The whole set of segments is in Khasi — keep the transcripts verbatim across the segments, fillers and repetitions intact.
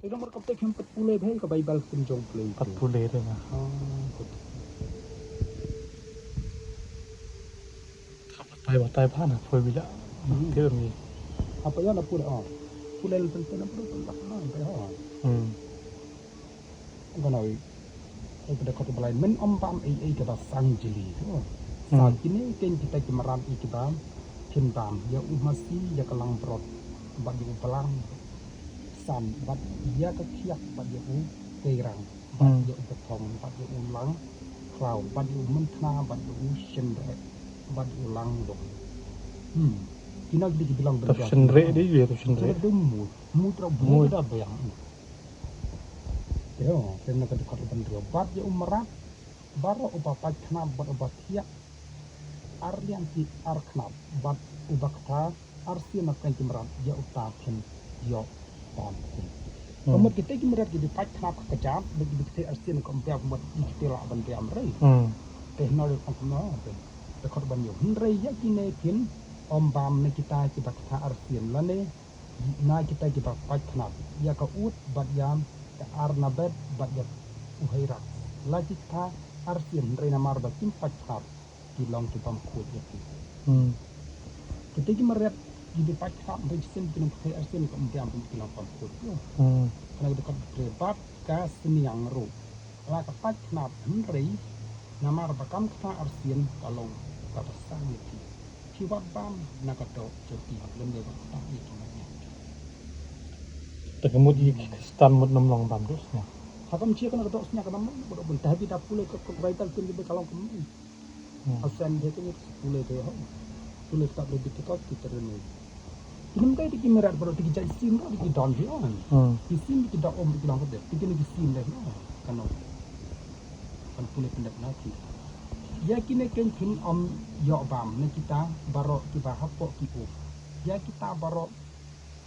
Ïa, namar kata kim pat pule bha ka Baibl kum jong pule. Pat pule te na. Oh, good. Ka batai, batai bha na pule bila. Hmm. Te mi. Apa ïa na pule, oh. Pule lem tenten na pule tenten, ah, apa ïa, oh. Hmm. Ka noi. Ka dei ka tu balai, men ym bam ei ei kaba sang jylliew. Sa Hmm. kine keiñ kita ki mrad ïa kiba kin bam, ïa u masi, ïa ka langbrot, bad ïa u blang. San, bad ïa ka khiak, bad ïa u keirang, bad Hmm. ïa u bthong, bad ïa u langkhlaw, bad ïa u mynthna, bad ïa u shynreh, bad ïa u langdong. Hmm. Kine ki dei ki bilang. Tap bynta. Shynreh dei, ïa tap shynreh. Shynreh dei mut, mut ra Mut. Bynta biang. Ïa, kane ka dei ka ban ria. Bad ïa u mrad baroh, uba pait khnap bad uba thiah ar liang ki ar khnap, bad uba ktha arsien na pdeng ki mrad, ïa uta phin ïoh bam. Hmm. Ka mut kita ki mrad kiba pait khnap ka kjat, bad kiba ktha arsien ka ym biang, ka mut kita lah ban biang rei. Hmm. Te hynrei ong kumno, te, te khot ban ïoh. Hynrei ïa kine phin ym bam, na kita kiba ktha arsien lane na kita kiba pait khnap, ïa ka ud bad ïa ka arnabet bad ïa u hairak. La ki ktha arsien hynrei namar ba kim pait khnap, ki long ki bym khuid ïa ki. Hmm. Kita ki mrad kiba pait khnap hynrei shisien ki nang ktha arsien, ka ym biang, ki long bym khuid ïa ki. Hmm. Kane ka dei ka bad ka sniang ruh. La ka pait khnap hynrei namar ba kam ktha arsien, ka long kaba sang ïa ki. Phi wad bam na ka doh jong ki lymne ba ktah ïa ki na ïa. Te ka mut ïa ki Khristan mut nym long bam doh sniang. Ha, kam jia ka na ka doh sniang ka bam, ba doh bun. Te haba da pule ka, ka Baibl kin ba ka long ka mut. Hmm. Asen de ka mut pule de ho. Pule ka Baibl de ka ki teren. Ki nym kai de ki mrad baroh, de ki jait sim baroh de ki don hi on. Hmm. Ki sim de ki doh um de ki long ka de. De ki ne ki sim de hi on. Ka no. Kan pule pyndep na ki. Ïa kine keiñ phin ym ïoh bam, na kita baroh kiba hapoh ki um. Ïa kita baroh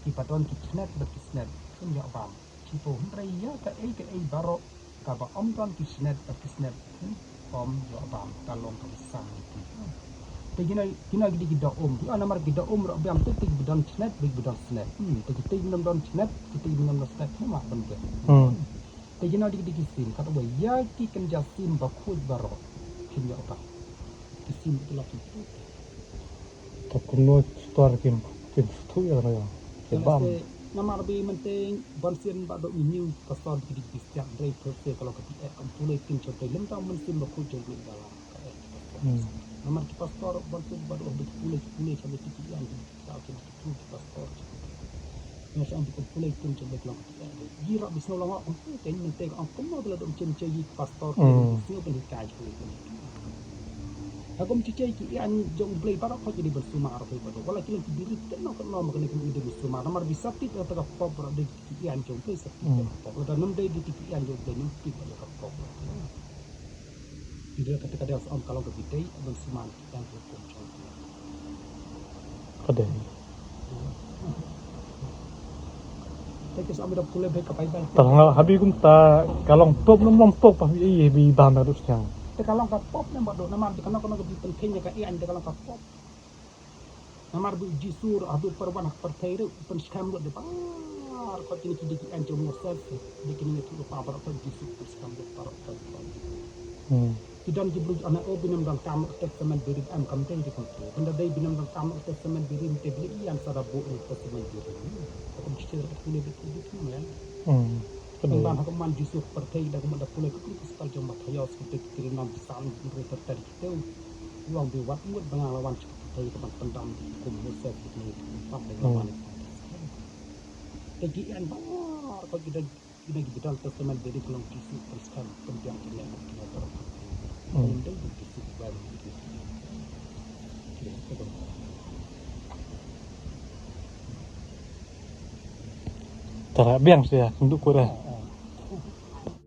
kiba don ki jnet bad ki snet phin ïoh bam. Shiphew, hynrei ïa kaei kaei baroh kaba ym don ki jnet bad ki snet phin ym ïoh bam, ka long kaba sang ïa ki. Te kine, kine ki dei ki doh um. Ki ong namar ki doh um ruh biang, te ki ba don jnet bad ki ba don snet. Hmm, te kita ki ba ym don jnet, kita ki ba ym don snet, ki ma ban biang. Hmm. Te kine dei ki, dei ki sim, katba ïa ki kynja sim bakhuid baroh phin ïoh bam. Ki sim ki la ki. Te kumno stor kim, kim suthu ïa ka, ïa ka bam. Namar ba mynta ban sien ba doh, ngi ñiew pastor ki dei ki stiak, hynrei pyrthei ka long ka tieh, kam pule ktien jong Blei, lem tang mynsiem bakhuid jong Blei ba la ka eh ki pastor. Hmm. Namar ki pastor ban sien ba doh, ba ki pule, ki pule sha ki, ki ïan ki, ki, ki, ki pastor. Nga sngewthuh ba pule ktien jong Blei ka long ka tieh. Ngi ruh ba sngewlong ong, ong, te mynta ong kumno ba la dom chen chen ïa ki pastor, hmm, ki sngewbha ban hikai jong Blei. Ha kum ki jait ki ïan jong Blei baroh ki dei ban sumar, baroh. Wat la ki long ki birit kano kano ma kane ka dei ban sumar. Namar ba sa tip ïa ka pop baroh dei ki ïan jong Blei, sa tip ïa ka pop. Lada ym dei, dei ki ïan jong Blei, ym tip ïa ka pop. Ki dei kata ka dei sa ong ka long kaba dei ban sumar. Ka dei. Te ki sa mi da pule bha ka Baibl. Tang ha bi kumta ka long pop, nym long pop, ha bi, eh, bi bam da dus yang. Te ka long ka pop ne ba doh, namar kano kano ka bi pynkheiñ ïa ka ïan, te ka long ka pop. Namar ba u Jisu ruh ha bi pyrwan ha ka pyrthei ruh, pynskhem lut de baroh kine ki dei ki ïan jong Moses, dei kine ki ruh baroh, u Jisu pynskhem lut baroh. Hmm. Ki don ki briew ki ong, o, ba ym don kam Testament Birim, em, kam dei de kumto. Hynda dei ba ym don kam Testament Birim te ba ïa ïan sa da buh Testament Birim. Ka kum shi ka pule bit bit kum ïa. Hmm. Ka dei. Ban ha ka man Jisu pyrthei da ka man da pule ka kum ka gospel jong Mathaios ka dei ki ri nam ki san ri pyrthei ki teu. Long ba wat mut ba nga la wan sha ka pyrthei ka ban pyndam kum Moses ki ne ki pap da nga wan. Te ki ïan baroh ki don Ki dei ki bidang Testament Birim, ka long Jisu Khrist kan pynbiang jingeh bad kine baroh. Hmm. Ka long dei Jisu Khrist. Tara biang sia, ndu kura.